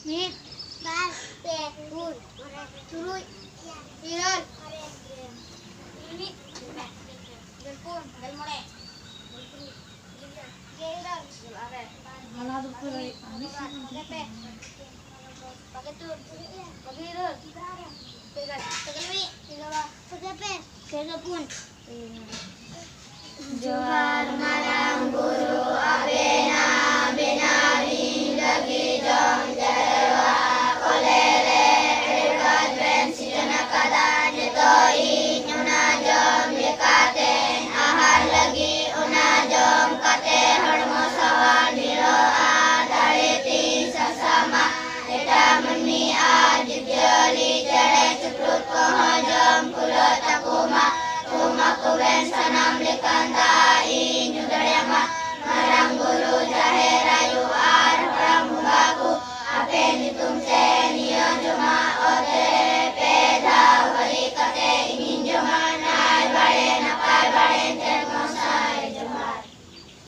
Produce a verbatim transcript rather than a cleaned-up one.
ᱢᱤᱫ, ᱵᱟᱨ, ᱯᱮ, ᱯᱩᱱ, ᱢᱚᱬᱮ, ᱛᱩᱨᱩᱭ, ᱤᱨᱟᱹᱞ, ᱢᱤᱫ, ᱜᱮᱞ ᱯᱩᱱ, ᱜᱮᱞ ᱢᱚᱬᱮ, ᱜᱮᱞ ᱛᱩᱨᱩᱭ, ᱜᱮᱞ ᱤᱨᱟᱹᱞ, ᱜᱮᱞ ᱤᱨᱟᱹᱞ, ᱜᱮᱞ ᱟᱨᱮ, ᱵᱟᱜᱮ ᱯᱮ, ᱵᱟᱜᱮ ᱛᱩᱨᱩᱭ, ᱵᱟᱜᱮ ᱤᱨᱟᱹᱞ, ᱯᱮᱜᱮᱞ, ᱯᱮᱜᱮᱞ ᱢᱤᱫ, ᱯᱮᱜᱮᱞ ᱵᱟᱨ, ᱯᱮᱜᱮᱞ ᱯᱮ, ᱯᱮᱜᱮᱞ ᱯᱩᱱ᱾ ᱡᱚᱦᱟᱨ ᱢᱟᱨᱟᱝ ᱵᱩᱨᱩ ᱟᱵᱮᱱᱟᱜ